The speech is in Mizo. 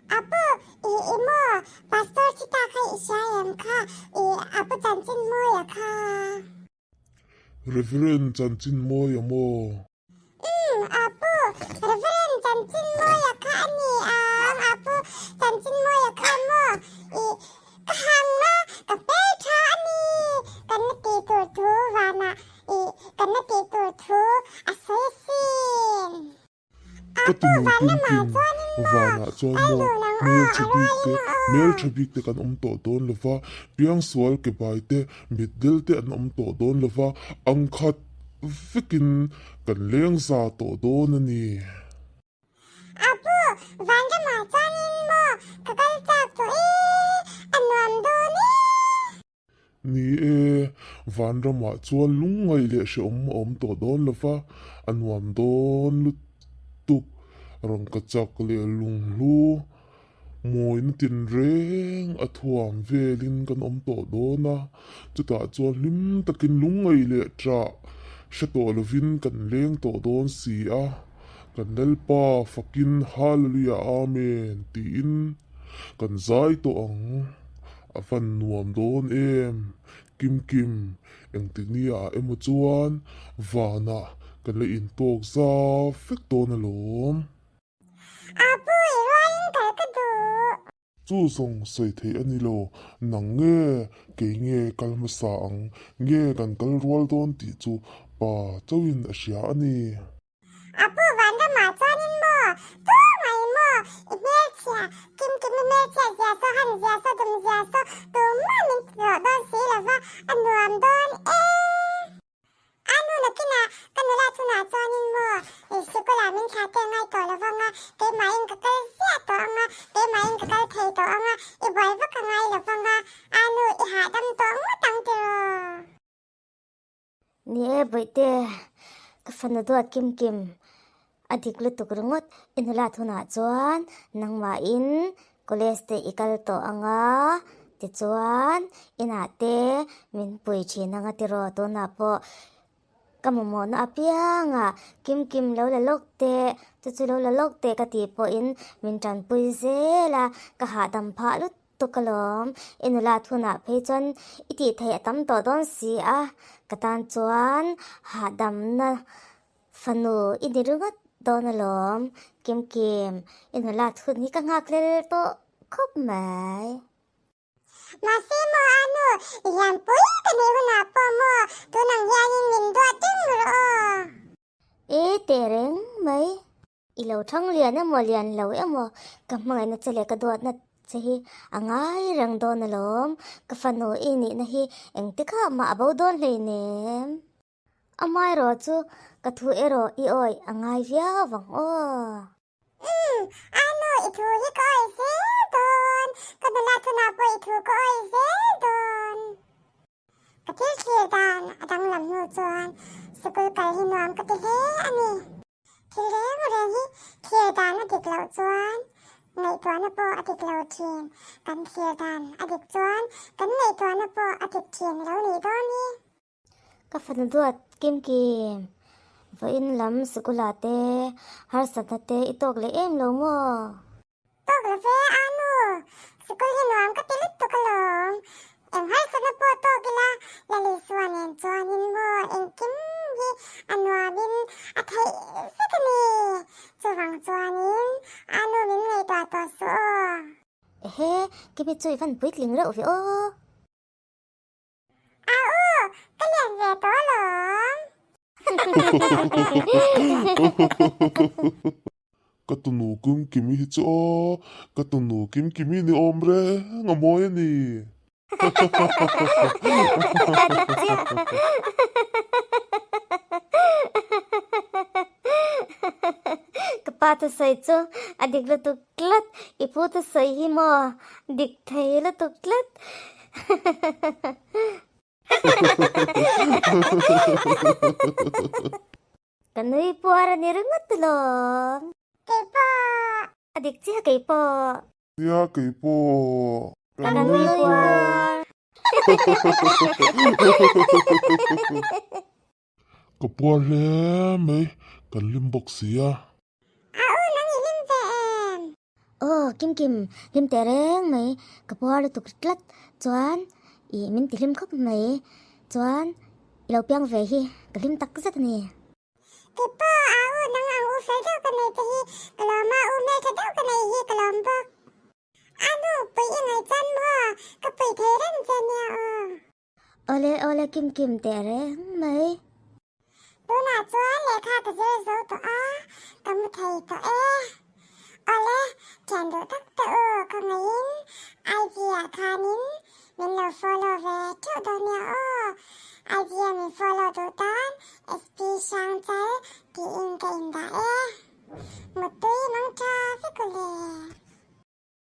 Apu, i i maw? Pastor thi ta kha i hria em kha? I Apu Chanchinmawia kha? Reverend Chanchinmawia maw? Umm, Apu, Reverend Chanchinmawia kha a ni ang, Apu Chanchinmawia kha maw? I ka hang a, ka hmel tha a ni, kan la tih tur thu vanah i kan la tih tur thu a sawi asin. Ka ti nu kim kim, vanah chuan maw hmeltha bik te, hmeltha bik te kan awm tawh dawn lo va, piangsual ke bai te, mitdel te an awm tawh dawn lo va, angkhat vekin kan leng za tawh dawn a ni. Apu, vanramah chuanin maw ka kal chak tawh e, a nuam dawn e. Ni e, vanramah chuan lungngaih leh hrehawm a awm tawh dawn lo va, a nuam dawn lutuk. Rangkachak leh lunghlu mawina tinreng a thuam velin kan awm tawh dawn a, chutah chuan hlim takin lungngaih leh ṭah hre tawh lovin kan leng tawh dawn si a, kan Lalpa fakin Hallelujah Amen tiin kan zai tawh ang. A van nuam dawn em? Kim Kim, engtik ni ah emaw chuan vanah kan la intawk za vek dawn alawm. Apu i rualin kal ka duh. Chu zawng sawi theih a ni lo, nang nge kei nge kal hmasa ang nge kan kal rual dawn tih chu pa chauhin a hria a ni. A pu Vanramah chuanin maw, tu mai maw, i hmelchhia, Kimkim i hmelchhia zia saw, han zia saw, dum zia saw, tumah min ti rawh dawn si lo va, a nuam dawn e. A nu nakinah ka nula chunah chuanin maw, i sikulah min thlah te ngai tawh lo vang a, keimahin ka kal ziah tawh ang a, keimahin ka kal thei tawh ang a, i buai vak a ngai lo vang a, a nu i hahdam tawh ngawt ang tiraw? Ni e Bawihte, ka fanu duat kim kim a dik lutuk ringawt i nulat hunah chuan nangmahin college te i kal tawh ang a tichuan inah te min pui thin ang a tiraw tunah pawh ka mamawhna apiangah kim kim lo la lawk teh chu chu lo la lawk teh ka tih pawhin min tanpui zel a ka hahdam phah lutuk. Tuk alawm, i nula thunah phei chuan i tih theih a tam tawh dawn si a, ka tan chuan hahdamna fanu i ni ringawt dawn alawm, Kim Kim, i nula thun hi ka nghak hlel tawh khawp mai. Mahse maw a nu, i lianpui ka nih hunah pawh maw tunang hianin min duat reng rawh aw. E teh reng mai. I lo thang lian emaw lian lo emaw ka hmangaihna che leh ka duatna che hi a ngai reng dawn alawm, ka fanu i nihna hi engtikah mah a bo dawn hleinem. Amaherawh chu ka thu erawh i awih a ngai viau vang aw. Umm, a nu i thu hi ka awih zel dawn, ka nula thunah pawh i thu ka awih zel dawn. Ka thil thlir dan a danglam hnu chuan sikul kal hi nuam ka ti hle a ni. Thil reng reng hi thlir dan a dik loh chuan ngaihtuahna pawh a dik lo thin. Kan thlir dan a dik chuan kan ngaihtuahna pawh a dik thin lo nih dawn hi. Ka fanu duat kim kim, vawiin lam sikula te harsatna te i tawk leh em lo maw? Tawk lo ve a nu, sikul hi nuam ka ti lutuk alawm. Eng harsatna pawh tawk ila Lalisua nen chuanin maw engkim hi a nuamin a theih vek a ni. Chuvang chuanin a nu min ngaihtuah tawh suh aw. Ehe, Kimi chu i van puitling reuh ve aw. A u, ka lian ve tawh alawm. Ka tunu Kim Kimi hi chu aw, ka tunu Kim Kimi ni awm reng a mawi a ni. Ka pa thusawi chu a dik lutuk tlat, i pu thusawi hi maw dik thei lutuk tlat. Ka nui puar a ni ringawt alawm. Keipawh. A dik chiah keipawh. Nia keipawh. Ka nui puar. Ka puar hle mai, kan hlim bawk si a. A u nang i hlim ve em? Aw. Aw Kimkim, hlim teh reng mai, ka puar lutuk tlat chuan ih min ti hlim khawp mai chuan i lo piang ve hi ka hlim tak zet a ni. Keipawh a u nang ang u fel deuh ka nei te hi ka lawm a, u hmeltha deuh ka nei hi ka lawm bawk. A nu pui i ngaih chuan maw ka pui thei reng che nia aw. Awle awle Kimkim teh reng mai. Tunah chuan lehkha ka zir zo tawh a, ka mu thei tawh e. Awle, thian duh tak te u ka ngaihin IG ah khanin min lo follow ve theuh dawn nia.